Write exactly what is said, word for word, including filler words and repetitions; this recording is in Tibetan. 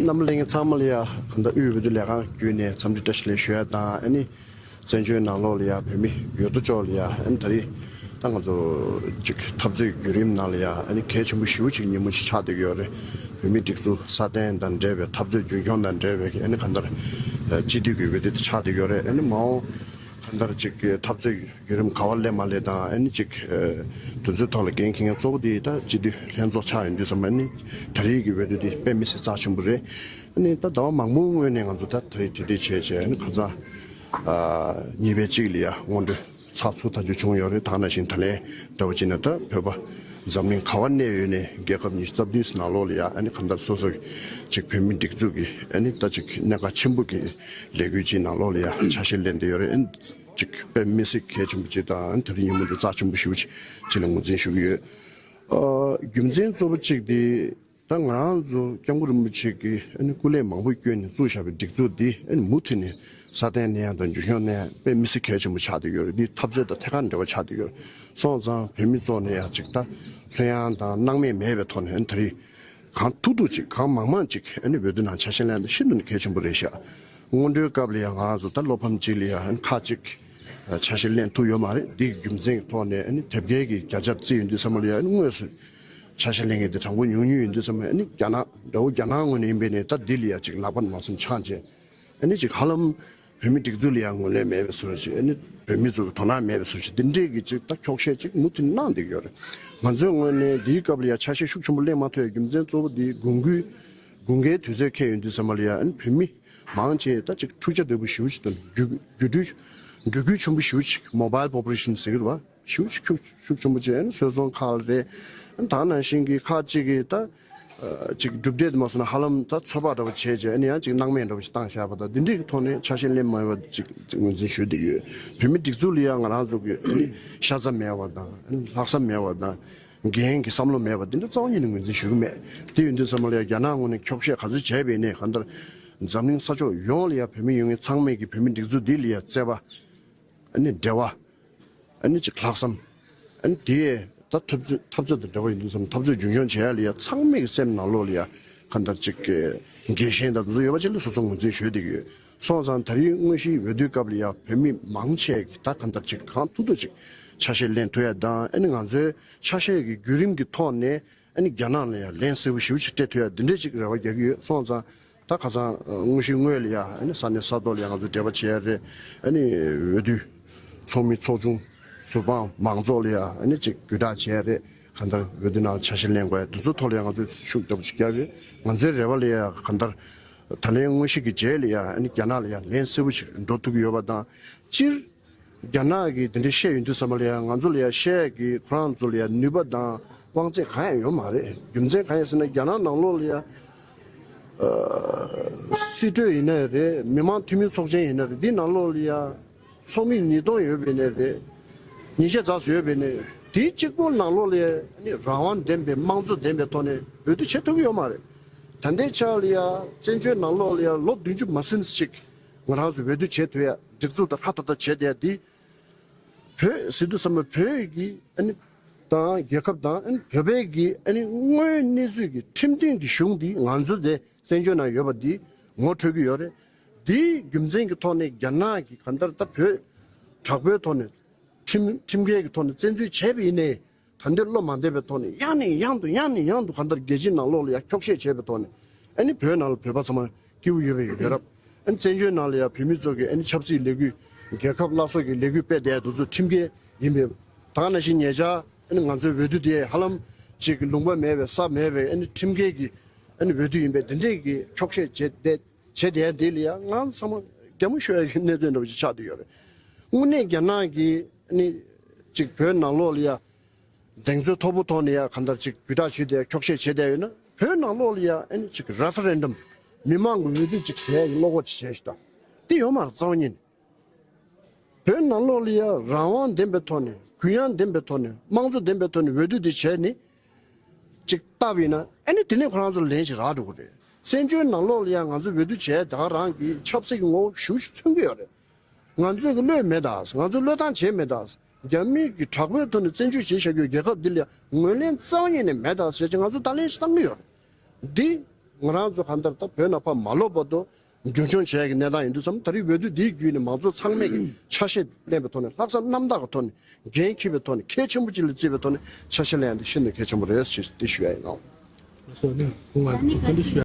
རྣམ་པ་ལྷན་རྒྱས་ཚང་མ་ལ་ཡ་གང་ལྟར་དབུས་འོས་བསྡུ་ལས་ཁང་བརྒྱུད་ནས་འཚམས་འདྲི་བཀྲ་ཤིས་བདེ་ལེགས་ཞུ་ཡ་དང་། ཨ་ནི་བཙན་བྱོལ་ནང་ལོགས་ལ་ཡ་བོད་མི་ཡོད་དོ་ཅོག་ལ་ཡ་ཨ་ནི་ད་རེས་ད་ང་ཚོ་ཅིག་འཐབ་རྩོད་བརྒྱུད་རིམ་ནང་ལ་ཡ་ཨ་ནི་གལ་ཆེན་པོ་ཞེ་པོ་ཅིག་ཉིན་མོ་ཞིག་ཆགས་བསྡད་ཀྱི་ཡོད་རེད། བོད་མི་སྒྲིག་འཛུགས་སྲ་བརྟན་དང་འབྲེལ་བའི་འཐབ་རྩོད་རྒྱུན་འཁྱོངས་དང་འབྲེལ་བའི་ཨ་ནི་གང་ལྟར་སྤྱི་འཐུས་ཀྱི་འོས་བསྡུ་དེ་ཆགས་བསྡད་ཀྱི་ཡོད་རེད། ཨ་ནི་མ་འོངས་གང་ལྟར་ཅིག་འཐབ་རྩོད་བརྒྱུད་རིམ་ག་བ་སླེབས་མ་སླེབས་དང་། ཨ་ནི་ཅིག་དེ་ཚོའི་ཐོག་ལ་འགན་འཁྱེར་མཁན་གཙོ་བོ་དེ་ད་སྤྱི་འཐུས་ལྷན་ཚོགས་ཆགས་ཡོང་དུས་ཙམ་པ། ཨ་ནི་ད་རེས་ཀྱི་འོས་བསྡུ་དེ་དཔེ་མི་སྲིད་རྩ་ཆེན་པོ་རེད། ཨ་ནི་ད་ཟླ་བ་མང་པོའི་སྔོན་ནས་ང་ཚོ་ད་ད་རེས་གྲ་སྒྲིག་བྱས་བྱས། ཨ་ནི་ཁ་སང་ཨ་གཉིས་པའི་གཅིག་ལ་ཡ་སྔོན་འགྲོའི་ཚགས་ཚུད་ཐག་གཅོད་བྱུང་ཡོད་རེད། ད་ག་ནང་བཞིན་ད་ལན་འདྲ་བོ་བྱས་ན་ད་བོད་པ་འཛམ་གླིང་ག་བ་གནས་ཡོད་ནས་རྒྱལ་ཁབ་ཉི་ཤུ་རྩ་བདུན་ནང་ལོགས་ལ་ཡ་ཨ་ནི་གང་ལྟར་སོ་སོ་ཅིག་བོད་མི་སྒྲིག་འཛུགས་ཀྱི་ཨ་ནི་ད་ཅིག་གནད་འགག་ཆེན་པོ་གི་ལས་འགུལ་ཅིག་ནང་ལོགས་ལ་ཡ་ཆ་ཤས་ལེན་བསྡད་ཡོད་རེད། ཨ་ནི་ཅིག་དཔེ་མི་སྲིད་གལ་ཆེན་པོ་ཅིག་དང་། ཨ་ནི་ད་རེས་ཉིན་མོ་འདི་རྩ་ཆེན་པོ་ཞེ་པོ་ཅིག་ཅིག་ལ་ངོས་འཛིན་ཞུ་གི་ཡོད། ཨ་རྒྱུ་མཚན་གཙོ་བོ་གཅིག་དེ་ད་ང་རང་ཚོ་སྐྱབས་མགོན་རིན་པོ་ཆེ་གིས་ཨ་ནི་སྐུ་ལས་མང་པོ་བསྐྱོན་ནས་བཙུགས་བཞག་པའི་སྒྲིག་འཛུགས་འདི་ཨ་ནི་མུ་མཐུད་ནས་སྲ་བརྟན་གནས་ཡག་དང་རྒྱུན་འཁྱོངས་གནས་ཡག་དཔེ་མི་སྲིད་གལ་ཆེན་པོ་ཆགས་བསྡད་ཡོད་རེད། འདི་འཐབ་རྩོད་དང་ཐད་ཀར་འབྲེལ་བ་ཆགས་བསྡད་ཡོད་རེད། སོང་ཙང་བོད་མི་ཚོ་ནས་ཡང་ཅིག་ད་ལྷོད་ཡངས་དང་སྣང་མེད་མེད་པའི་ཐོག་ནས། ཨ་ནི་ད་རེས་གང་ཐུབ་ཐུབ་ཅིག་གང་མང་མང་ཅིག་ཨ་ནི་འོས་བསྡུ་ནང་ཆ་ཤས་ལེན་ཡག་ཤིན་ཏུ་ནས་གལ་ཆེན་པོ་རེད་ཤག་སྔོན་འགྲོའི་སྐབས་ལ་ཡང་ང་རང་ཚོ་ད་བློ་ཕམ་ཅིག་ལ་ཡང་ཨ་ནི་ཁག་ཅིག་ཆ་ཤས་ལེན་ཐུབ་ཡོད་མ་རེད། འདི་གི་རྒྱུ་མཚན་གྱི་ཐོག་ནས་ཨ་ནི་དེབ་སྐྱེལ་གྱི་བརྒྱ་ཆ་བརྩིས་ཡོང་དུས་ཙམ་པ་ལ་ཡང་ཨ་ནི་དངོས་སུ་ཆ་ཤས་ལེན་མཁན་དེ་གྲངས་འབོར་ཉུང་ཉུང་ཡིན་དུས་ཙམ་པ། ཨ་ནི་རྒྱ་ནག་འདྲ་བོ་རྒྱ་ནག་ངོས་ནས་ཡིན་པའི་ནས་ད་འདི་ལ་ཡང་ཅིག་ལག་པ་མ་སེམས་ཆག་བྱས། ཨ་ནི་ཅིག་ཧ་ལམ་བོད་མི་སྒྲིག་འཛུགས་ལ་ཡང་ངོས་ལེན་མེད་པའི་བཟོ་འདྲ་ཅིག་ཨ་ནི་བོད་མི་ཚོ་གི་དོ་སྣང་མེད་པའི་བཟོ་འདྲ་ཅིག་འདི་འདྲས་ཀྱི་ཅིག་ད་འཁྱོག་བཤད་ཅིག་མུ་མཐུད་གནང་བསྡད་ཀྱི་ཡོད་རེད། ང་ཚོའི་ངོས་ནས་འདིའི་སྐབས་ལ་ཡང་ཆ་ཤས་ཤུགས་ཆེན་པོ་ལེན་མ་ཐུབ་པའི་རྒྱུ་མཚན་གཙོ་བོ་འདི་དགུན་ཁའི་དུས་ཚོད་འཁེལ་ཡོང་དུས་ཙམ་པ་ལ་ཡང་ཨ་ནི་བོད་མི་མང་ཆེ་ད་ཅིག་འཁྲུག་ཆ་དོད་པོ་ཞེ་པོ་ཅིག་དང་། རྒྱུ་རྒྱུ་འགྲུལ་འགྲོ་ཁུལ་ཆེན་པོ་ཞེ་པོ་ཅིག་མོ་བྷལ་ཨོ་པ་རེ་ཤན་ཟེར་གྱི་རེད་པ། ཤུགས་ཤུགས་ཤུགས་ཆེན་པོ་བྱས་ནས་སོ་སོ་ཁག་རེད། ད་ནང་བཞིན་གྱི་ཁག་ཅིག་གིས་ད་ཅིག་གྲུབ་འབྲས་དེ་མ་སོང་ན་ཧ་ལམ་ད་ཚོད་དཔག་འདྲ་བོ་བྱས་བྱས། ཨ་ནི་ཡང་ཅིག་སྣང་མེད་འདྲ་བོ་ཞིག་བཏང་བཞག་པ་དང་། འདི་འདྲའི་ཐོག་ནས་ཆ་ཤས་ལེན་མ་ཡོང་བ་ཅིག་ངོས་འཛིན་ཞུ་བསྡད་ཡོད། བོད་མི་སྒྲིག་འཛུགས་ལ་ཡང་ང་རང་ཚོ་གི་ཨ་ནི་ཤ་ཚ་མེད་པ་དང་། ཨ་ནི་ལྷག་བསམ་མེད་པ་དང་། འགན་གྱི་བསམ་བློ་མེད་པ་འདི་འདྲ་རྩ་བ་ཉིད་ནས་ངོས་འཛིན་ཞུ་གི་མེད། དེ་ཡིན་དུས་ཙམ་པ་ལ་ཡང་རྒྱ་ནག་ངོས་ནས་འཁྱོག་བཤད་ག་ཚོད་བྱས་པ་ཡིན་ནའི་གང་ལྟར་འཛམ་གླིང་ས་ཕྱོགས་ཡོངས་ལ་ཡང་བོད་མི་ཡོད་མཁན་ཚང་མས་ཀྱི་བོད་མི་སྒྲིག་འཛུགས་འདི་ལ་ཡང་བརྩེ་བ། ཨ་ནི་འབྲེལ་བ། ཨ་ནི་ཅིག་ལྷག་བསམ། ཨ་ནི་དེ་ད་འཐབ་རྩོད་འཐབ་རྩོད་དང་འབྲེལ་བ་ཡིན་དུས་ཙམ། འཐབ་རྩོད་རྒྱུན་འཁྱོངས་བྱེད་ཡ་ལ་ཡ་ཚང་མའི་གི་སེམས་ནང་ལོགས་ལ་ཡ་གང་ལྟར་ཅིག་གི་རྒྱལ་ཞེན་དང་དེ་ཚོ་ཡོད་པ་ཅིག་ལ་སོ་སོ་ངོས་འཛིན་ཞུ་བསྡད་ཀྱི་ཡོད། སོང་ཙང་ད་རེས་དངོས་གཞིའི་འོས་བསྡུའི་སྐབས་ལ་ཡ་བོད་མི་མང་ཆེ་གི་ད་གང་ལྟར་ཅིག་གང་ཐུབ་ཐུབ་ཅིག་ཆ་ཤས་ལེན་ཐུབ་ཡ་དང་། ཨ་ནི་ང་ཚོའི་ཆ་ཤས་ཀྱི་བརྒྱུད་རིམ་གྱི་ཐོག་ནས་ཨ་ནི་རྒྱ་ནག་ལ་ཡང་ལན་གསལ་པོ་ཞེ་པོ་ཅིག་སྤྲད་ཐུབ་ཡ་འདི་འདྲས་ཅིག་རེ་བ་རྒྱག་གི་ཡོད། སོང་ཙང་ད་ཁ་སང་དངོས་གཞི་སྔོན་ལ་ཡ་ཨ་ནི་ས་གནས་ས་ཐོག་ལ་ཡ་ང་ཚོས་འབྲེལ་བ་བྱས་ཡ་རེད། ཨ་ནི་འོས་བསྡུ་ཚོགས་མི་ཚོགས་ཆུང་ཟུར་དཔང་མང་ཚོགས་ལ་ཡ་ཨ་ནི་ཅིག་བརྒྱུད་བསྒྲགས་བྱས་ཡ་རེད། གང་ལྟར་འོས་བསྡུ་ནང་ཆ་ཤས་ལེན་དགོས་ཡ་འདི་ཚོ་ཐོག་ལ་ཡ་ང་ཚོས་ཤུགས་རྒྱབ་ཅིག་རྒྱག་ཡོད། ང་ཚོའི་རེ་བ་ལ་ཡ་གང་ལྟར་ད་ལན་དངོས་གཞི་གི་རྗེས་ལ་ཡ་ཨ་ནི་རྒྱ་ནག་ལ་ཡ་ལན་གསལ་པོ་ཞིག་འགྲོ་ཐུབ་ཀྱི་ཡོད་པ་དང་། སྤྱིར་རྒྱ་ནག་གིས་དེ་འདྲ་བཤད་ཡོང་དུས་ཙམ་པ་ལ་ཡང་ང་ཚོ་ལ་ཡང་བཤད་ཀྱི་ཁོ་རང་ཚོ་ལ་ཡང་ནུས་པ་དང་དབང་ཚད་གང་ཡང་ཡོད་མ་རེད། རྒྱུ་མཚན་གང་ཡིན་ཟེར་ན་རྒྱ་ནག་ནང་ལོགས་ལ་ཡང་ཨ་སྲིད་གྲོས་ཡིན་ན་རེད། མི་དམངས་འཐུས་མི་ཚོགས་ཆེན་ཡིན་ན་རེད། འདི་ནང་ལོགས་ལ་ཡང་ཚོགས་མི་ཉིས་སྟོང་ཡོད་པ་ཡིན་ན་རེད། ཉིས་བརྒྱ་ཙམ་ཡོད་པ་ཡིན་ན་རེད། དེ་གཅིག་པོ་ནང་ལོགས་ལ་ཡང་ནི་རང་དབང་ལྡན་པའི་དམངས་གཙོ་ལྡན་པའི་ཐོག་ནས་འོས་བསྡུ་བྱེད་ཐུབ་ཀྱི་ཡོད་མ་རེད། ད་ལྟའི་ཆ་ལ་ཡང་བཙན་བྱོལ་ནང་ལོགས་ལ་ཡང་ལོ་བདུན་ཅུ་མ་ཟིན་ཅིག་ང་རང་ཚོ་འོས་བསྡུ་བྱེད་ཐུབ་ཡ། སྒྲིག་འཛུགས་དང་ཧ་ད་ད་བྱེད་བསྡད་ཡ་འདི། བོད་ཟེར་དུས་ཙམ་པ་བོད་ཀྱི་ཨ་ནི་དང་རྒྱལ་ཁབ་དང་ཨ་ནི་བོད་པའི་གི་ཨ་ནི་དངོས་གནས་ཚུལ་གྱི་ཁྲིམས་མཐུན་གྱི་གཞུང་འདི་ང་ཚོ་དེ་བཙན་བྱོལ་ནང་ཡོད་པ་འདི་ངོ་འཕྲོད་ཀྱི་ཡོད་རེད། འདིའི་རྒྱུ་མཚན་གྱི་ཐོག་ནས་རྒྱ་ནག་གི་གང་ལྟར་ད་བོད་དྲག་པོའི་ཐོག་ནས་ཁྲིམས་ཁྲིམས་འགལ་གྱི་ཐོག་ནས་བཙན་འཛུལ་བྱས་པ་ཡིན་ནའི། ད་ལྟའི་བློ་མ་བདེ་བའི་ཐོག་ནས་ཡང་ནས་ཡང་དུ་ཡང་ནས་ཡང་དུ་གང་ལྟར་རྒྱལ་སྤྱིའི་ནང་ལོགས་ལ་ཡང་འཁྱོག་བཤད་བྱས་པའི་ཐོག་ནས། ཨ་ནི་བོད་ནང་ལ་བོད་པ་ཚང་མ་སྐྱིད་པོ་ཡོད་པའི་ཡོད་རབས། ཨ་ནི་བཙན་བྱོལ་ནང་ལ་ཡང་བོད་མི་ཚོ་གི་ཨ་ནི་ཆབ་སྲིད་ལས་འགུལ། རྒྱལ་ཁབ་སླར་གསོ་གི་ལས་འགུལ་སྤེལ་བསྡད་དེ་ཚོ་ཁྲིམས་འགལ་ཡིན་པའི། ད་ག་ནང་བཞིན་ཉེ་ཆར་ཨ་ནི་ང་ཚོའི་འོས་བསྡུ་དེ་ཧ་ལམ་ཅིག་ལུང་པ་མེད་པའི་ས་མེད་པའི་ཨ་ནི་ཁྲིམས་འགལ་གྱི་ཨ་ནི་འོས་བསྡུ་ཡིན་པའི་འདི་འདྲས་ཀྱི་འཁྱོག་བཤད་བྱས་བསྡད་བྱས་བསྡད་འདི་ལ་ཡང་ང་ཚང་མ་གད་མོ་ཤོར་ཡ་གི་གནད་དོན་འདྲ་བོ་ཞིག་ཆགས་བསྡད་ཡོད་རེད། དངོས་གནས་རྒྱ་ནག་གིས་ཨ་ནི་ཅིག་བོད་ནང་ལོགས་ལ་ཡ། གདེང་ཚོད་མཐོ་པོ་ཐོག་ནས་ཡང་གང་ལྟར་ཅིག་བརྒྱུད་བསྒྲགས་བྱས་ཏེ་འཁྱོག་བཤད་བྱས་བསྡད་ཡོད་ན། བོད་ནང་ལོགས་ལ་ཡང་ཨ་ནི་ཅིག་རེ་ཕ་རེན་ཌམ། མི་མང་གི་འོས་བསྡུ་ཅིག་བྱས་ཀྱི་བློ་ཁོག་ཅིག་བྱས་ཤིག་དང་། དེ་ཡོད་མ་རེད། རྩ་བ་ཉིད་ནས། བོད་ནང་ལོགས་ལ་ཡང་རང་དབང་ལྡན་པའི་ཐོག་ནས། གུ་ཡངས་ལྡན་པའི་ཐོག་ནས། དམངས་གཙོ་ལྡན་པའི་ཐོག་ནས་འོས་བསྡུ་དེ་བྱས་ནས་ཅིག་བཏབ་ཡིན་ན། ཨ་ནི་དེ་ནས་ཁོ་རང་ཚོ་ལན་ཞིག་རག་འགྲོ་གི་རེད། བཙན་བྱོལ་ནང་ལོགས་ལ་ཡང་ང་ཚོ་འོས་བསྡུ་བྱས་ད་ག་རང་གི་ཆབ་སྲིད་ཀྱི་ངོ་བོ་ཞེ་པོ་ཅིག་མཚོན་གྱི་ཡོད་རེད། ང་ཚོས་ཀྱི་བློས་མེད་ད། ང་ཚོས་བློས་བཏང་བྱས་མེད་ད། རྒྱ་མི་གི་དྲག་པོའི་ཐོག་ནས་བཙན་བྱོལ་བྱས་བཞག་རྒྱུའི་རྒྱལ་ཁབ་འདི་ལ་ངོས་ལེན་རྩ་བ་ཉིད་ནས་མེད་ད་ཟེར་ཅིག་ང་ཚོས་ད་ལན་ཞིག་བཏང་གི་ཡོད་རེད། འདི་ ང་རང་ཚོ་གང་ལྟར་ད་བོད་ནང་ཕར་མ་ལོག་བར་དུ་རྒྱུན་འཁྱོངས་བྱེད་ཡག་གི་གནས་སྟངས་ཡིན་དུས་ཙམ། ད་རེས་འོས་བསྡུ་འདིའི་བརྒྱུད་ནས་མང་ཚོགས་ཚང་མས་ཀྱི་ཆ་ཤས་བསྟན་པའི་ཐོག་ནས། ལྷག་བསམ་རྣམ་དག་གི་ཐོག་ནས། འགན་འཁྱེར་བའི་ཐོག་ནས། གལ་ཆེན་པོ་ཅིག་ལ་བརྩིས་པའི་ཐོག་ནས་ཆ་ཤས་ལེན་ཡག་འདི་ཤིན་ཏུ་གལ་ཆེན་པོ་རེད་ཞེས་འདི་ཞུ་ཡག་ཡིན་ནོ། ལགས་སོ། ནི་སྐུ་ངོ་བཀའ་འདྲི་ཞུ་ཡག